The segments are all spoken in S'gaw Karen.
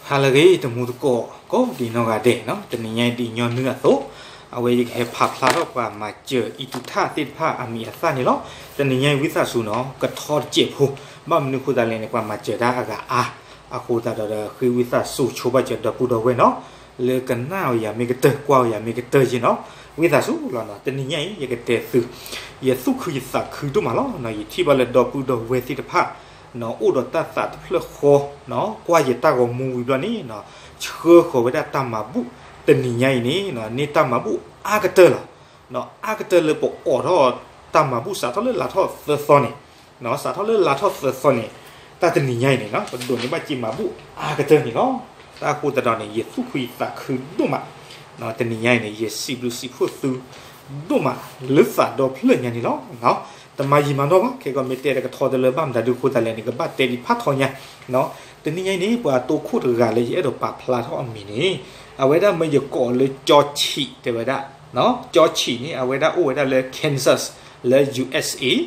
ဟါလၢအဂ့ၤ တံၤသကိး ကိးဒံးနီၢ်ဂၤဒဲးနီၤ, တနံၤညါအံၤဒ်ညီနုၢ်အသိး အဝဲယကဟဲဖးဖျါထီၣ်ပှၤမၤစၢၤအံၤတုၤထၣ်သ့ၣ်တဖၣ်အမံၤအသၣ်န့ၣ်လီၤ. တနံၤညါအံၤဝံသးစူၤနီၤ ကထီတစဲးဖိ, ဘၣ်မနုၤအဃိသတးလဲၣ်န့ၣ် ပှၤမၤစၢၤတၢ်အဂၤအါ, အဃိသတးဒီး ဃ့ဝံသးစူၤဆိဘၣ်စၢၤဒီပုၢ်ဒီဝဲၢ်နီၤ, လၢကနၣ်အီၤယၤမ့ၢ်ကတၢၢ် ကွၢ်အီၤယၤမ့ၢ်ကတၢၢ်ယ့ၣ်နီၤ, ဝံသးစူၤလီၤနီၤ. တနံၤညါအံၤ ယကတဲသု ယသူၣ်ခုယသးခုဒိၣ်မးလီၤနီၤ, ယထံၣ်ဘၣ်လၢဒီပုၢ်ဒီဝဲၢ်သ့ၣ်တဖၣ် နီၤ အိၣ်ဒီးတၢ်သးတဖျၢၣ်ဃီနီၤ, ကွၢ်ယတၢ်ဂီၤမူဝံၤဘျီန့ၣ်နီၤ, ဆှၢဃီၤဝဲဒၣ်တၢ်မၤဘူၣ်, တနံၤညါအံၤန့ၣ်နီၤ န့ၢ်တၢ်မၤဘူၣ်အါကတၢၢ်လီၤ. နီၤ အါကတၢၢ်လၢပအိးထီၣ်တၢ်မၤဘူၣ် စးထီၣ်လၢလါထီၣ်သၢသီန့ၣ်, နီၤ စးထီၣ်လၢလါထီၣ်သၢသီန့ၣ်, တၢ်တနံၤညါအံၤန့ၣ်နီၤ ပဒိးန့ၢ်ဘၣ်စ့မၤဘူၣ်အါကတၢၢ်န့ၣ်လီၤ. တၢ်အဃိသတးဒီးန့ၣ် ယသူၣ်ခုယသးခုဒိၣ်မး, နီၤ တနံၤညါအံၤန့ၣ် ယစံးဘျုးစံးဖှိၣ်သု ဒိၣ်မးလၢသးဒီဖျၢၣ်ညါန့ၣ်လီၤ. တမၤယံာ်မၤနီၢ်ဘၣ်, ခဲကီးမ့ၢ်တဲတကထီတလၢဘၣ်မတၤဒုးအဃိသတးလဲၣ်န့ၣ် ကဘၣ်တဲဒံးဖးထီညါနီၤ. တနံၤညါအံၤန့ၣ် ပှၤတိခိၣ်တဂၤလၢယအဲၣ်ဒိးပာ်ဖျါထီၣ်အမံၤန့ၣ်, အဝဲဒၣ်မ့ၢ်ယကိးလၢကၠီဆံး တဲဝဲဒၣ်, ကၠီဆံးန့ၣ် အဝဲဒၣ်အိၣ်ဝဲဒၣ်လၢ Kansas လၢ ယူႇအၢၣ်စ်အ့,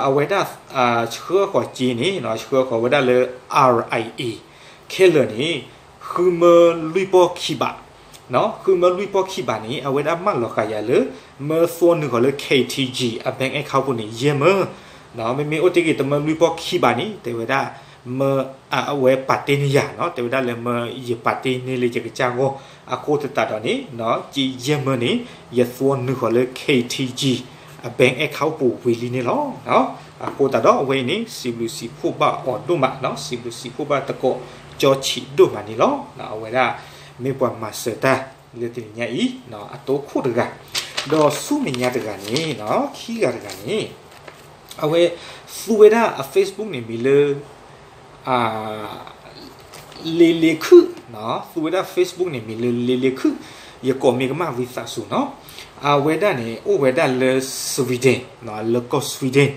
အဝဲဒၣ် ဆှၢဃီၤစ့န့ၣ် ဆှၢဃီၤဝဲဒၣ်လၢ R I A ခဲလၢာ်န့ၣ် ဃုမၢလွံၢ်ပီၢ်ခံဘး, ဃုမၢလွံၢ်ပီၢ်ခံဘးန့ၣ် အဝဲဒၣ်မၢလီၤဃာ်ယၤလၢ မၢသွီနုာ်ဃီၤလၢ K T G အ bank account ပူၤန့ၣ် ယဲၢ်မၢ, မ့မ့ၢ်အိၣ်တ့ၢ်က့ၤ တမၢလွံၢ်ပီၢ်ခံဘးန့ၣ် တဲဝဲဒၣ် မၢ အဝဲပာ်တ့ၢ်န့ၢ်ယၤနီၤ, တဲဝဲဒၣ်လၢမၢယပာ်တ့ၢ်န့ၢ်လၢယကစၢ်ဂီၢ်, အဃိသတးဒီးန့ၣ် က့ယဲၢ်မၢန့ၣ် ယသွီနုာ်ဃီၤလၢ K T G အ bank account ပူၤဝံၤလံန့ၣ်လီၤ. အဃိသတးဒီးအဝဲအံၤန့ၣ် စံးဘျုးစံးဖှိၣ်ဘၣ်အီၤဒိၣ်မးနီၤ, စံးဘျုးစံးဖှိၣ်ဘၣ်သကိးကၠီဆံးဒိၣ်မးန့ၣ်လီၤ. အဝဲဒၣ် မ့ၢ်ပှၤမၤစၢၤတၢ်လၢတနံၤညါအံၤ အတိခိၣ်တဂၤ, ဒီးဆူမဲာ်ညါတဂၤန့ၣ် ခံဂၤတဂၤန့ၣ် အဝဲသူဝဲဒၣ်အ Facebook န့ၣ်မံၤလၢ လ့လ့ခုၣ်, သူဝဲဒၣ် Facebook န့ၣ်မံၤလၢလ့လ့ခုၣ်, ယကိးမ့ၢ်ကမၣ်ဝံသးစူၤနီၤ. အဝဲဒၣ်န့ၣ် အိၣ်ဝဲဒၣ်လၢ Sweden လၢကီၢ် Sweden,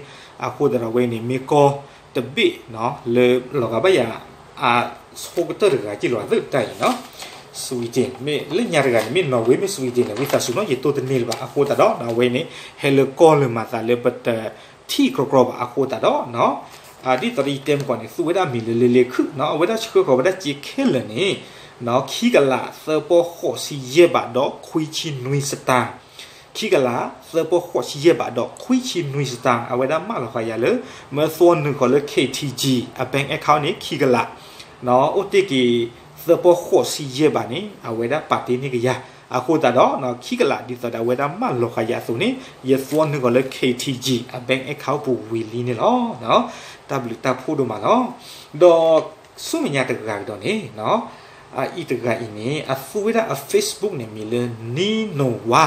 အဃိသတးဒီးအဝဲန့ၣ် မ့ၢ်ကီၢ်တဘ့ၣ်လၢလီၤဂာ်ဘၣ်ယၤ အဆိကတၢၢ်တဂၤက့ၢ်လီၤသၢတၢ်အံၤနီၤ. Sweden မ့ၢ်လၢညါတဂၤန့ၣ် မ့ၢ် Norway မ့ၢ် Sweden န့ၣ် ဝံသးစူၤနီၤ ယတိၢ်တန့ၢ်လၢၤဘၣ်. အဃိသတးဒီး အဝဲန့ၣ် ဟဲလၢကီၢ်လၢမၤသးလၢပတထံၣ်ကြီကြီဘၣ်. အဃိသတးဒီး ဒ်သိးဒီးယတဲမ့ၢ်ကီးန့ၣ် သူဝဲဒၣ်အမံၤလၢလ့လ့ခုၣ်နီၤ, အဝဲဒၣ်ဆှၢဃီၤဝဲဒၣ်စ့ခဲလၢာ်န့ၣ် ခံကလးသၢပီၢ်ဃိးဆံယဲၢ်ဘးဒီးခွံဆံနွံစတၢ်, ခံကလးသၢပီၢ်ဃိးဆံယဲၢ်ဘးဒီးခွံဆံနွံစတၢ်, အဝဲဒၣ်မၢလီၤဃာ်ယၤလၢ မၢသွီနုာ်ဃီၤလၢ K T G အ bank account န့ၣ် ခံကလး အိၣ်တ့ၢ်က့ၤသၢပီၢ်ဃိးဆံယဲၢ်ဘးန့ၣ် အဝဲဒၣ်ပာ်တ့ၢ်န့ၢ်ကယၤ. အဃိသတးဒီး ခံကလးဒ်သိးဒီးအဝဲဒၣ်မၢလီၤဃာ်ယၤအသိးန့ၣ် ယသွီနုာ်ဃီၤလၢ K T G အ bank account ပူၤဝံၤလံန့ၣ်လီၤ. တၢ်ဘျုးတၢ်ဖှိၣ်ဒိၣ်မးလီၤ. ဒီးဆူမဲာ်ညါတဂၤကဒီးန့ၣ် အအံၤတဂၤအံၤန့ၣ် အသူဝဲဒၣ်အ Facebook န့ၣ်မံၤလၢ Nino Wa,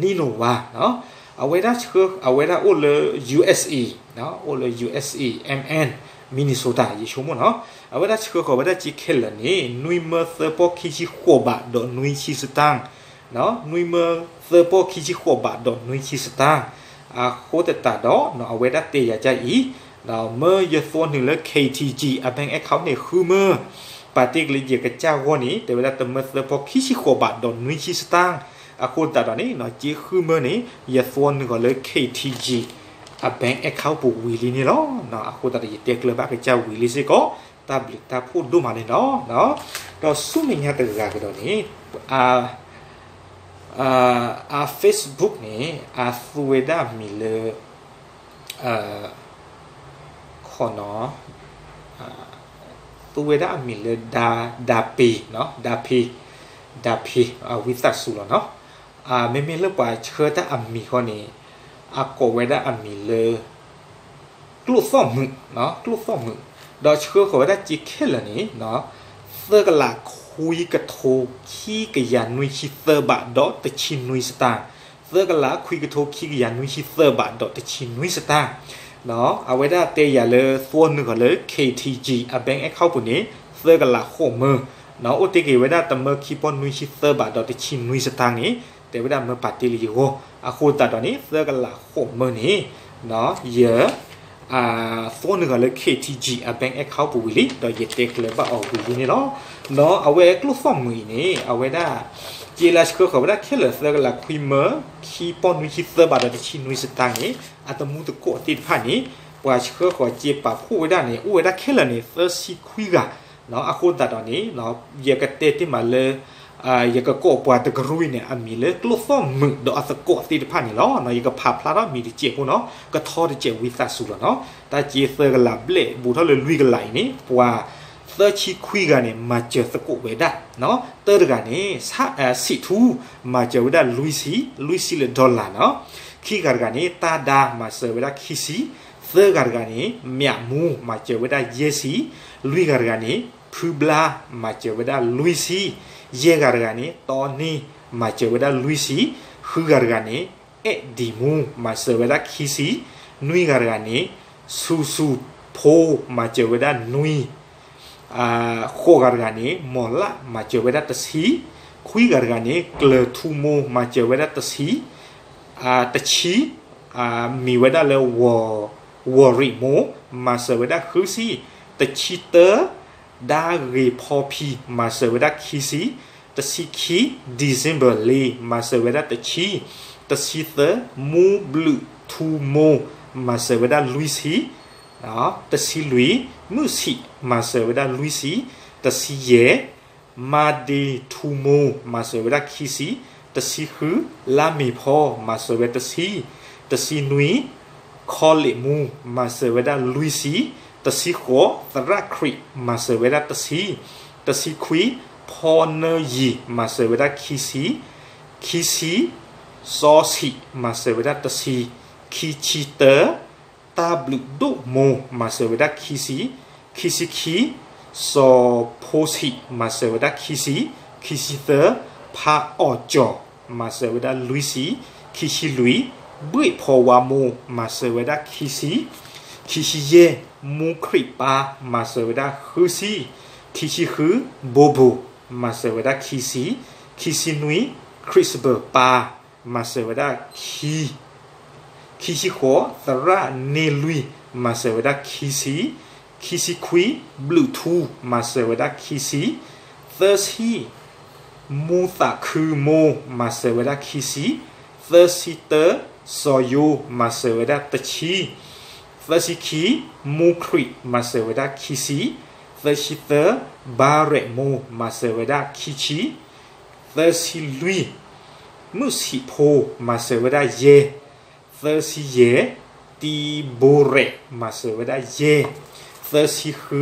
Nino Wa အဝဲဒၣ်ဆှၢ အဝဲဒၣ်အိၣ်လၢ U S A, အိၣ်လၢ U S A, M N, Minnesota ယဆိကမိၣ်နီၤ. အဝဲဒၣ်ဆှၢဃီၤဝဲဒၣ်စ့ခဲလၢာ်န့ၣ် နွံမၢသၢပီၢ်ခံဆံဃိးဘးဒီးနွံဆံစတၢ်, နွံမၢသၢပီၢ်ခံဆံဃိးဘးဒီးနွံဆံစတၢ်. အဃိသတးဒီး အဝဲဒၣ်တဲယၤဒ်အံၤ, မၢယသွီနုာ်လၢ K T G အ bank account န့ၣ် ဃုမၢ ပာ်တ့ၢ်က့ၤလၢယကစၢ်ဂီၢ်န့ၣ် တဲဝဲဒၣ်တမၢသၢပီၢ်ခံဆံဃိးဘးဒီးနွံဆံစတၢ်. အဃိသတးဒီးန့ၣ် စ့ဃုမၢန့ၣ် ယသွီနုာ်ဃီၤလၢ K T G အ bank account ပူၤဝံၤလံန့ၣ်လီၤ. အဃိသတးဒီးယတဲကျၢၤဘၣ်ကစၢ်ဝံၤလံစ့ၢ်ကီး, တၢ်ဘျုးတၢ်ဖှိၣ်ဒိၣ်မးန့ၣ်လီၤ. ဒီးဆူမဲာ်ညါတဂၤကဒီးန့ၣ် အ အ Facebook န့ၣ် အသူဝဲဒၣ်အမံၤလၢ ခီနီၤ သူဝဲဒၣ်အမံၤလၢ ဒါ ဒါပေနီၤ, ဒါပေ, ဒါပေ, အဝံသးစူၤလီၤနီၤ. မ့မ့ၢ်လၢပှၤဆှၢတၢ်အမံၤဃီန့ၣ် အကိးဝဲဒၣ်အမံၤလၢ ကျိၣ်သီၣ်မုာ်, ကျိၣ်သီၣ်မုာ်, ဒီးဆှၢဃီၤဝဲဒၣ်စ့ခဲလၢာ်န့ၣ် သၢကလးခွံကထိခံကယၤနွံဆံသၢဘးဒီးတဆံနွံစတၢ်, သၢကလးခွံကထိခံကယၤနွံဆံသၢဘးဒီးတဆံနွံစတၢ်. အဝဲဒၣ်တဲယၤလၢသွီနုာ်ဃီၤလၢ K T G အ bank account ပူၤန့ၣ် သၢကလးဃိးမၢ, အိၣ်တ့ၢ်က့ၤဝဲဒၣ်တမၢခံပီၢ်နွံဆံသၢဘးဒီးတဆံနွံစတၢ်န့ၣ် တဲဝဲဒၣ်မၢပာ်တ့ၢ်လၢယဂီၢ်. အဃိသတးဒီးန့ၣ် သၢကလးဃိးမၢန့ၣ် ယ သွီနုာ်ဃီၤလၢ K T G အ bank account ပူၤဝံၤလံ ဒီးယတဲကျၢၤဘၣ်အီၤဝံၤလံန့ၣ်လီၤ. ဒီးအဝဲကျိၣ်သီၣ်မုာ်အံၤန့ၣ် အဝဲဒၣ် စ့လၢဆှၢဃီၤဝဲဒၣ်ခဲလၢာ်သၢကလးခွံမၢ ခံပီၢ်နွံဆံသၢဘးဒီးတဆံနွံစတၢ်န့ၣ် အတမူတကိးသ့ၣ်တဖၣ်န့ၣ် ပှၤဆှၢဃီၤစ့ပာ်ဖှိၣ်ဝဲဒၣ်န့ၣ် အိၣ်ဝဲဒၣ်ခဲလၢာ်န့ၣ် သၢဆံခွံဂၤ, အဃိသတးဒီးန့ၣ် ယကတဲတ့ၢ်မးလၢ ယကကိးပှၤတကရူၢ်အံၤန့ၣ် အမံၤလၢကျိၣ်သီၣ်မုာ်ဒီးအသကိးသ့ၣ်တဖၣ်န့ၣ်လီၤ. ယကဖးဖျါထီၣ်မံၤတစဲးဖိနီၤ, ကထီတစဲးဝံသးစူၤလီၤနီၤ. တၢ်စ့သၢကလးဘျဲၣ် ဘူးထီၣ်လၢလွံၢ်ကလးအံၤန့ၣ် ပှၤသၢဆံခွံဂၤန့ၣ် မၤစၢၤသကိးဝဲဒၣ်. တၢတဂၤန့ၣ် စံးထူ မၤစၢၤဝဲဒၣ်လွံၢ်ဆံ, လွံၢ်ဆံလၢ dollar နီၤ. ခံဂၤတဂၤန့ၣ် တၢ်ဒါ မၤစၢၤဝဲဒၣ်ခံဆံ, သၢဂၤတဂၤန့ၣ် မၠးမူ မၤစၢၤဝဲဒၣ်ယဲၢ်ဆံ, လွံၢ်ဂၤတဂၤန့ၣ် ဖုဘျါ မၤစၢၤဝဲဒၣ်လွံၢ်ဆံ, ယဲၢ်ဂၤတဂၤန့ၣ် တီနံ မၤစၢၤဝဲဒၣ်လွံၢ်ဆံ, ဃုဂၤတဂၤန့ၣ် အဲၣ်ဒံးမူ မၤစၢၤဝဲဒၣ်ခံဆံ, နွံဂၤတဂၤန့ၣ် ဆူၣ်ဆူၣ်ဖိ မၤစၢၤဝဲဒၣ်နွံ ဃိးဂၤတဂၤန့ၣ် မီၢ်လၣ် မၤစၢၤဝဲဒၣ်တဆံ, ခွံဂၤတဂၤန့ၣ် ကျၢၤထူမိၢ် မၤစၢၤဝဲဒၣ်တဆံ, တဆံ မ့ၢ်ဝဲဒၣ်လၢ ဝီၤရံးမိၢ် မၤစၢၤဝဲဒၣ်ဃုဆံ, တဆံတၢ ဒါဂ့ၤဖီဖံ မၤစၢၤဝဲဒၣ်ခံဆံ, တဆံခံ December လ့ မၤစၢၤဝဲဒၣ်တဆံ, တဆံသၢ မူဘျုးထူမိၢ် မၤစၢၤဝဲဒၣ်လွံၢ်ဆံ, တဆံလွံၢ် မုၢ်ဆံး မၤစၢၤဝဲဒၣ်လွံၢ်ဆံ, တဆံယဲၢ် မၤဒ့ထူမိၢ် မၤစၢၤဝဲဒၣ်ခံဆံ, တဆံဃု လါမ့ၤဖီ မၤစၢၤဝဲတဆံ, တဆံနွံ ခီလ့းမူ မၤစၢၤဝဲဒၣ်လွံၢ်ဆံ, တဆံဃိး သရၣ်ခရံာ် မၤစၢၤဝဲဒၣ်တဆံ, တဆံခွံ ဖီနၢယံၤ မၤစၢၤဝဲဒၣ်ခံဆံ, ခံဆံ စီဆံး မၤစၢၤဝဲဒၣ်တဆံ, ခံဆံတၢ တၢ်ဘျုးဒိၣ်မိၢ် မၤစၢၤဝဲဒၣ်ခံဆံ, ခံဆံခံ စီၤဖိဆံး မၤစၢၤဝဲဒၣ်ခံဆံ, ခံဆံသၢ ဖးအီၣ်ကၠီၤ မၤစၢၤဝဲဒၣ်လွံၢ်ဆံ, ခံဆံလွံၢ် ဘှ့ၣ်ဖီဝါမိၢ် မၤစၢၤဝဲဒၣ်ခံဆံ, ခံဆံယဲၢ် မူခရံာ်ပၢ် မၤစၢၤဝဲဒၣ်ဃုဆံ, ခံဆံဃု ဘိဘိၣ် မၤစၢၤဝဲဒၣ်ခံဆံ, ခံဆံနွံ ခရံာ်စဘၢၣ်ပၢ် မၤစၢၤဝဲဒၣ်ခံ ခံဆံဃိး သရၣ်န့ၢ်လွံၢ် မၤစၢၤဝဲဒၣ်ခံဆံ, ခံဆံခွံ ဘျုးထူ မၤစၢၤဝဲဒၣ်ခံဆံ, သၢဆံ မူသးခုမိၢ် မၤစၢၤဝဲဒၣ်ခံဆံ, သၢဆံတၢ စီၤယိ မၤစၢၤဝဲဒၣ်တဆံ, သၢဆံခံ မူခရံာ် မၤစၢၤဝဲဒၣ်ခံဆံ, သၢဆံသၢ ဘါရဲးမိၢ် မၤစၢၤဝဲဒၣ်ခံဆံ, သၢဆံလွံၢ် မုၢ်ဆံးဖိ မၤစၢၤဝဲဒၣ်ယဲၢ်, သၢဆံယဲၢ် တံဘိရဲး မၤစၢၤဝဲဒၣ်ယဲၢ်, သၢဆံဃု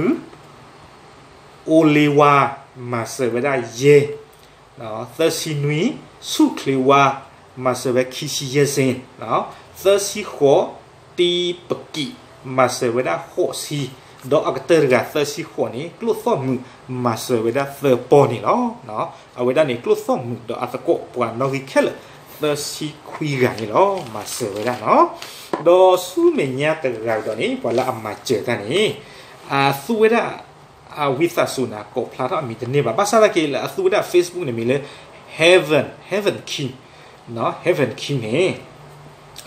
အိလ့ဝါ မၤစၢၤဝဲဒၣ်ယဲၢ်, သၢဆံနွံ ဆူၣ်ချ့ဝါ မၤစၢၤဝဲခံဆံယဲၢ်စ့ၢ်, သၢဆံဃိး တံပကံး မၤစၢၤဝဲဒၣ်ဃိးဆံ, ဒီးအကတၢၢ်တဂၤ သၢဆံဃိးန့ၣ် ကျိၣ်သီၣ်မုာ် မၤစၢၤဝဲဒၣ်သၢပီၢ်န့ၣ်လီၤ. အဝဲဒၣ်န့ၣ် ကျိၣ်သီၣ်မုာ်ဒီးအသကိးပှၤနီၣ်ဂံၢ်ခဲလၢာ် သၢဆံခွံဂၤန့ၣ်လီၤ. မၤစၢၤဝဲဒၣ်နီၤ. ဒီးဆူမဲာ်ညါတဂၤကဒီးန့ၣ် ပှၤလၢအမၤစၢၤတၢ်န့ၣ် အသူဝဲဒၣ် အဝံသးစူၤန့ၣ် ကိးဖျါထီၣ်အမံၤတန့ၢ်ဘၣ်. ဘၣ်ဆၣ်သနာ်က့လၢအသူဝဲဒၣ် Facebook န့ၣ်မ့ၢ်လၢ Heaven, Heaven King, Heaven King န့ၣ်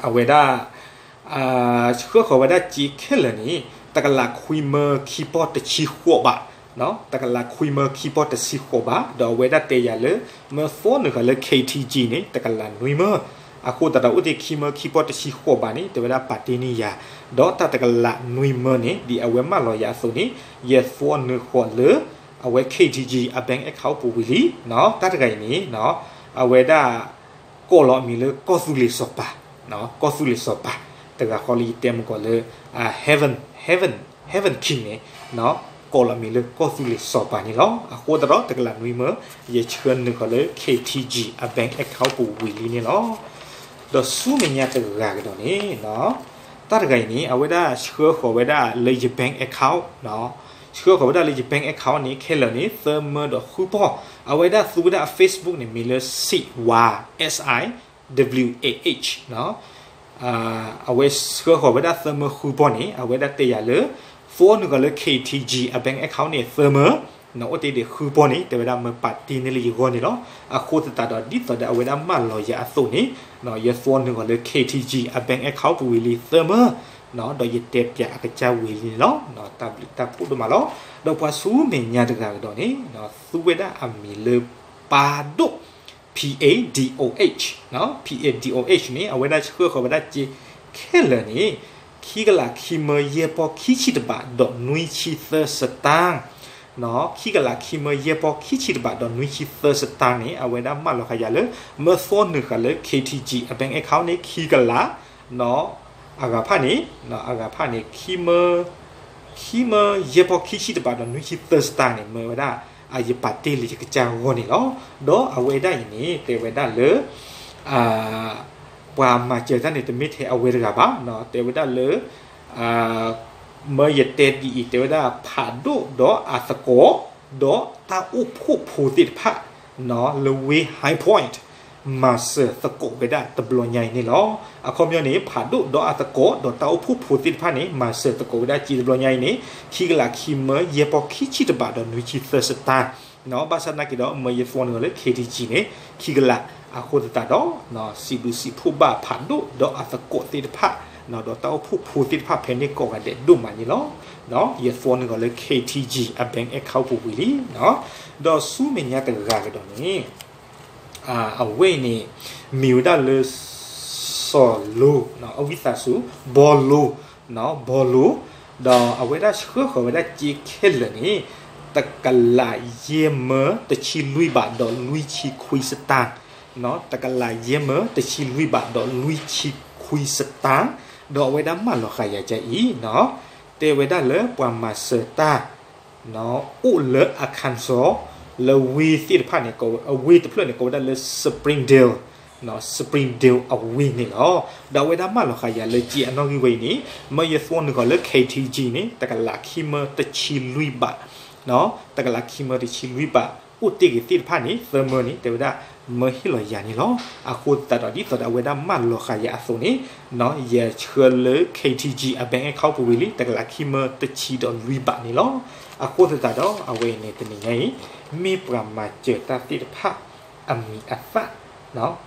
အဝဲဒၣ် ဆှၢဃီၤဝဲဒၣ်စ့ခဲလၢာ်န့ၣ် တကလးခွံမၢခံပီၢ်တဆံဃိးဘး, တကလးခွံမၢခံပီၢ်တဆံဃိးဘး, ဒီးအဝဲဒၣ်တဲယၤလၢ မၢသီနုာ်ဃီၤလၢ K T G န့ၣ် တကလးနွံမၢ, အဃိသတးဒီးအိၣ်တ့ၢ်ခံမၢခံပီၢ်တဆံဃိးဘးန့ၣ် တဲဝဲဒၣ်ပာ်တ့ၢ်န့ၢ်ယၤ, ဒီးတၢ်တကလးနွံမၢန့ၣ် ဒ်အဝဲမၢလီၤယၤအသိးန့ၣ် ယသွီနုာ်ဃီၤလၢ အဝဲ K T G အ bank account ပူၤဝံၤလံ, တၢ်တဂၤအံၤန့ၣ် အဝဲဒၣ် ကိးလီၤအမံၤလၢကီၢ်သူလ့ၤစီၤပၤ, ကီၢ်သူလ့ၤစီၤပၤ, တဂၤဃီလၢယတဲမုၢ်ကီးလၢ Heaven, Heaven, Heaven King န့ၣ် ကိးလီၤမံၤလၢကီၢ်သူလ့ၤစီၤပၤန့ၣ်လီၤ. အဃိသတးဒီးတကလးနွံမၢ ယဆှၢနုာ်ဃီၤလၢ K T G အ bank account ပူၤဝံၤလံန့ၣ်လီၤ. ဒီးဆူမဲာ်ညါတဂၤကဒီးန့ၣ် တၢ်တဂၤအံၤန့ၣ် အဝဲဒၣ်ဆှၢဃီၤဝဲဒၣ်လၢယ bank account, ဆှၢဃီၤဝဲဒၣ်လၢယ bank account န့ၣ် ခဲလၢာ်န့ၣ် သၢမၢဒီးဃုပီၢ်, အဝဲဒၣ်သူဝဲဒၣ်အ Facebook န့ၣ် မ့ၢ်လၢ စံးဝါ S I W A H အဝဲဆှၢဃီၤဝဲဒၣ်သၢမၢဃုပီၢ်န့ၣ် အဝဲဒၣ်တဲယၤလၢ သွီနုာ်ဃီၤလၢ K T G အ bank account န့ၣ် သၢမၢ, အိၣ်တ့ၢ်ဒံးဃုပီၢ်န့ၣ် တဲဝဲဒၣ်မၢပာ်တ့ၢ်န့ၢ်လၢယဂီၢ်န့ၣ်လီၤ. အဃိသတးဒီးဒ်သိးဒီးအဝဲဒၣ်မၢလီၤယၤအသိးန့ၣ် ယသွီနုာ်ဃီၤလၢ K T G အ bank account ပူၤဝံၤလံသၢမၢ, ဒီးယတဲပၠးအကစၢ်ဝံၤလံန့ၣ်လီၤ. တၢ်ဘျုးတၢ်ဖှိၣ်ဒိၣ်မးလီၤ. ဒီးပှၤဆူမဲာ်ညါတဂၤကဒီးန့ၣ် သူဝဲဒၣ်အမံၤလၢ ပၢ်ဒိၣ် P A D O H, P A D O H န့ၣ် အဝဲဒၣ်ဆှၢဃီၤဝဲဒၣ်စ့ခဲလၢာ်န့ၣ် ခံကလးခံမၢယဲၢ်ပီၢ်ခံဆံတဘး ဒီးနွံဆံသၢစတၢၣ်, ခံကလးခံမၢယဲၢ်ပီၢ်ခံဆံတဘးဒီးနွံဆံသၢစတၢ်န့ၣ် အဝဲဒၣ်မၢလီၤဃာ်ယၤလၢ မၢသွီနုာ်ဃာ်လၢ K T G အ bank account န့ၣ် ခံကလး အဂၤဖၣ်န့ၣ် အဂၤဖၣ်န့ၣ် ခံမၢ ခံမၢယဲၢ်ပီၢ်ခံဆံတဘးဒီးနွံဆံသၢစတၢ်န့ၣ် မၢဝဲဒၣ် ယပာ်တ့ၢ်လၢယကစၢ်ဂီၢ်န့ၣ်လီၤ. ဒီးအဝဲဒၣ်အံၤန့ၣ် တဲဝဲဒၣ်လၢ ပှၤမၤစၢၤတၢ်န့ၣ် တမ့ၢ်ထဲအဝဲတဂၤဘၣ်, တဲဝဲဒၣ်လၢ မၢယတဲဒ်အံၤ တဲဝဲဒၣ်ဖးဒိၣ်ဒီးအသကိး ဒီးတၢ်အိၣ်ဖှိၣ်ဖိသ့ၣ်တဖၣ် လၢဝ့ၢ် High Point မၤစၢၤသကိးဝဲဒၣ်တဘျီညါအံၤန့ၣ်လီၤ. အခီပညီန့ၣ် ဖးဒိၣ်ဒီးအသကိး ဒီးတၢ်အိၣ်ဖှိၣ်ဖိသ့ၣ်တဖၣ်န့ၣ် မၤစၢၤသကိးဝဲဒၣ်စ့တဘျီညါအံၤန့ၣ် ခံကလးခံမၢယဲၢ်ပီၢ်ခံဆံတဘးဒီးနွံဆံသၢစတၢ် ဘၣ်ဆၣ်သနာ်က့ဒီး မၢယသွီနုာ်လၢ K T G န့ၣ် ခံကလး အဃိသတးဒီး စံးဘျုးစံးဖှိၣ်ဘၣ်ဖးဒိၣ်ဒီးအသကိးသ့ၣ်တဖၣ် ဒီးတၢ်အိၣ်ဖှိၣ်ဖိသ့ၣ်တဖၣ်ဖဲန့ၣ်ကိးဂၤဒဲးဒိၣ်မးန့ၣ်လီၤ. ယသွီနုာ်လၢ K T G အ bank account ပူၤဝံၤလံ. ဒီးဆူမဲာ်ညါတဂၤကဒီးန့ၣ် အဝဲအံၤန့ၣ် မ့ၢ်ဝဲဒၣ်လၢ စီၤလိ အဝံသးစူၤ ဘီလိ ဘီလိ ဒီးအဝဲဒၣ်ဆှၢဃီၤဝဲဒၣ်စ့ခဲလၢာ်န့ၣ် တကလးယဲၢ်မၢတဆံလွံၢ်ဘးဒီးလွံၢ်ဆံခွံစတၢ်, တကလးယဲၢ်မၢတဆံလွံၢ်ဘးဒီးလွံၢ်ဆံခွံစတၢ်, ဒီးအဝဲဒၣ်မၢလီၤဃာ်ယၤကအံၤ တဲဝဲဒၣ်လၢပှၤမၤစၢၤတၢ် အိၣ်လၢ Arkansas လၢဝ့ၢ်သ့ၣ်တဖၣ်န့ၣ် အဝ့ၢ်တဖျၢၣ်န့ၣ် ကိးဝဲဒၣ်လၢ Springdale, Springdale အဝ့ၢ်န့ၣ်လီၤ. ဒီးအဝဲဒၣ်မၢလီၤဃာ်ယၤလၢစ့အနီၣ်ဂံၢ်ဝဲအံၤန့ၣ် မၢယသွီနုာ်ဃီၤလၢ K T G န့ၣ် တကလးခံမၢတဆံလွံၢ်ဘး, တကလးခံမၢတဆံလွံၢ်ဘး အိၣ်တ့ၢ်ဂ့ၤသ့ၣ်တဖၣ်န့ၣ် သၢမၢန့ၣ် တဲဝဲဒၣ် မၢဟ့ၣ်လီၤယၤန့ၣ်လီၤ. အဃိသတးဒီး ဒ်သိးဒီးအဝဲဒၣ်မၢလီၤဃာ်ယၤအသိးန့ၣ် ယဆှၢလၢ K T G အ bank account ပူၤဝံၤလံ တကလးခံမၢတဆံဒီးလွံၢ်ဘးန့ၣ်လီၤ. အဃိသတးဒီး အဝဲအံၤန့ၣ် တနံၤညါအံၤ မ့ၢ်ပှၤမၤစၢၤတၢ်သ့ၣ်တဖၣ် အမံၤအသၣ်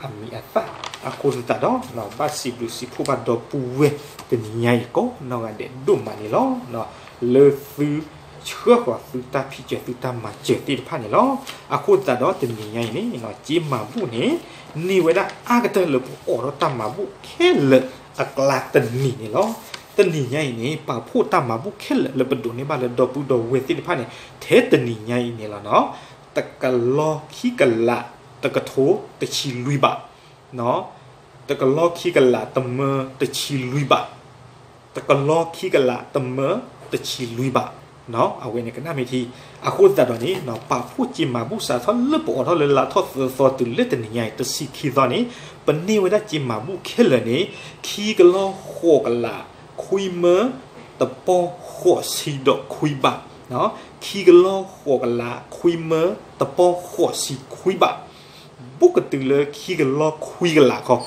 အမံၤအသၣ်, အဃိသတးဒီး ဘၣ်စံးဘျုးစံးဖှိၣ်ဘၣ်ဒီပုၢ်ဝဲၢ်တနံၤညါအံၤကိးနီၢ်ဂၤဒဲးဒိၣ်မးန့ၣ်လီၤ. လၢသုဆှၢဃီၤသုတၢ်ဖံးစၢၤသုတၢ်မၤစၢၤသ့ၣ်တဖၣ်န့ၣ်လီၤ. အဃိသတးဒီးတနံၤညါအံၤန့ၣ် စ့မၤဘူၣ်န့ၣ် န့ၢ်ဝဲဒၣ်အါကတၢၢ်လၢပအိးထီၣ်တၢ်မၤဘူၣ်ခဲလၢာ်အကျါတနံၤန့ၣ်လီၤ. တနံၤညါအံၤန့ၣ် ပာ်ဖှိၣ်တၢ်မၤဘူၣ်ခဲလၢာ်လၢပဒိးန့ၢ်ဘၣ်လၢဒီပုၢ်ဒီဝဲၢ်သ့ၣ်တဖၣ်န့ၣ် ထဲတနံၤညါအံၤန့ၣ်လီၤနီၤ တကလီၢ်ခံကလး တကထိတဆံလွံၢ်ဘး, တကလီၢ်ခံကလး တမၢတဆံလွံၢ်ဘး, တကလီၢ်ခံကလး တမၢတဆံလွံၢ်ဘး, အဝဲန့ၣ်ကနၣ်မ့ၢ်ထံ. အဃိသတးဒီးန့ၣ် ပာ်ဖှိၣ်စ့မၤဘူၣ်စးထီၣ်လၢပအိးထီၣ်လၢလါထီၣ်သၢသီ တုၤလၢတနံၤညါအံၤ တဆံခံသီန့ၣ် ပန့ၢ်ဝဲဒၣ်စ့မၤဘူၣ်ခဲလၢာ်န့ၣ် ခံကလီၢ်ဃိးကလး ခွံမၢ တပီၢ်ဃိးဆံဒီးခွံဘး, ခံကလီၢ်ဃိးကလး ခွံမၢ တပီၢ်ဃိးဆံခွံဘး, ဘူးကတုၤလၢခံကလီၢ်ခွံကလးခီ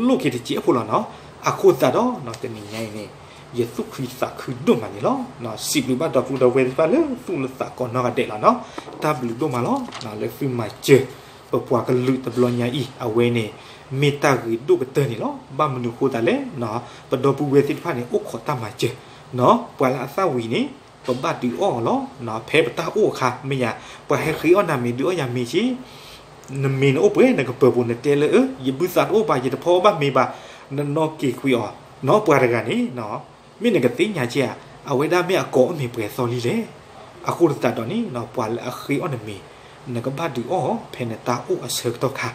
လိၣ်က့ၤတစ့အဖိလီၤနီၤ. အဃိသတးဒီး တနံၤညါအံၤန့ၣ် ယသူၣ်ခုသးခုဒိၣ်မးန့ၣ်လီၤ. စံးဘျုးဘၣ်ဒီပုၢ်ဒီဝဲၢ်သ့ၣ်တဖၣ်လၢသူၣ်လၢသးကိးနီၢ်ဂၤဒဲးလီၤနီၤ. တၢ်ဘျုးဒိၣ်မးလီၤ လၢသုမၤစၢၤ ပပှၤကလုာ်တဘျီညါအံၤ အဝဲန့ၣ် မ့ၢ်တၢ်ဂ့ၤဒိၣ်ကတၢၢ်န့ၣ်လီၤ. ဘၣ်မနုၤအဃိသတးလဲၣ် ပဒီပုၢ်ဝဲၢ်သ့ၣ်တဖၣ်န့ၣ် အိၣ်ခိးတၢ်မၤစၢၤ ပှၤလၢအသၣ်ဝံၤန့ၣ် ပဘၣ်ဒုးအီၣ်အီၤလီၤ. ဖဲပတၢ်အိၣ်အခါ မ့ၢ်ယၤ ပှၤဟဲဃ့အီၣ်နၤမ့ၤ ဒုးအီၣ်ယၤမ့ၤက့ နမ့ၤနအိၣ်ပှဲၤ နကပၢၤပူၤ နတဲလၢ ယဘုသးတအိၣ်ဘၣ် ယတဖီအီၣ်ဘၣ်မ့ၤဘၣ် နနီၣ်က့ၤကွံာ်အီၤ နီၢ်ပှၤတဂၤန့ၣ် မ့ၢ်နကသ့ၣ်ညါက့ဧါ အဝဲဒၣ်မ့ၢ်အကိးအီၣ်မ့ၤပှဲၤသီလံလဲၣ်. အဃိသတးဒီးန့ၣ် ပှၤလၢအဃ့အီၣ်နမ့ၤ နကဘၣ်ဒုးအီၣ်အီၤ ဖဲနတၢ်အိၣ်အဆၢကတီၢ်ခါ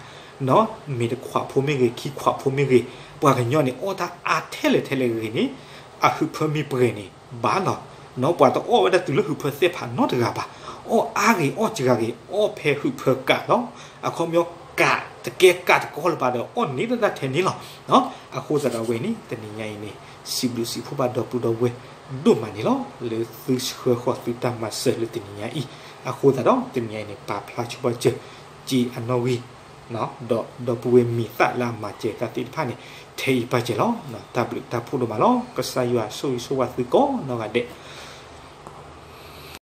မ့ၤတခွးဖိမ့ၢ်ဂ့ၤ ခံခွးဖိမ့ၢ်ဂ့ၤ ပှၤကညီန့ၣ် အီၣ်တၢ်အါထဲလဲၣ်ထဲလဲၣ်ဂ့ၤန့ၣ် အဟုးဖၢမ့ၢ်ပှဲၤန့ၣ် ဘၣ်လီၤ. ပှၤတအီၣ်ဝဲဒၣ်တုၤလၢဟုးဖၢသ့ၣ်ဖးနီတဂၤဘၣ်. အီၣ်အါဂ့ၤ အီၣ်စှၤဂ့ၤ အီၣ်ဖဲဟုးဖၢကးလီၤ. အခီပညီကးတကဲကးတကီလၢၤဘၣ်ဒီး အီၣ်န့ၢ်တၢ်ထဲန့ၣ်လီၤ. အဃိသတးဒီးဝဲန့ၣ် တနံၤညါအံၤန့ၣ် စံးဘျုးစံးဖှိၣ်ဘၣ်ဒီပုၢ်ဒီဝဲၢ်ဒိၣ်မးန့ၣ်လီၤ. လၢသုဆှၢဃီၤသုတၢ်မၤစၢၤလၢတနံၤညါအံၤ အဃိသတးဒီး တနံၤညါအံၤန့ၣ် ပာ်ဖျါဆိဘၣ်စၢၤ စ့အနီၣ်ဂံၢ်ဒီးဒီပုၢ်ဝဲၢ်မံၤသၣ်လၢအမၤစၢၤတၢ်သ့ၣ်တဖၣ်န့ၣ် ထဲအံၤပၢ်စၢၤလီၤ. တၢ်ဘျုးတၢ်ဖှိၣ်ဒိၣ်မးလီၤ. ကစၢ်ယွၤဆိၣ်ဂ့ၤဆိၣ်ဝါသုကိးနီၢ်ဂၤဒဲး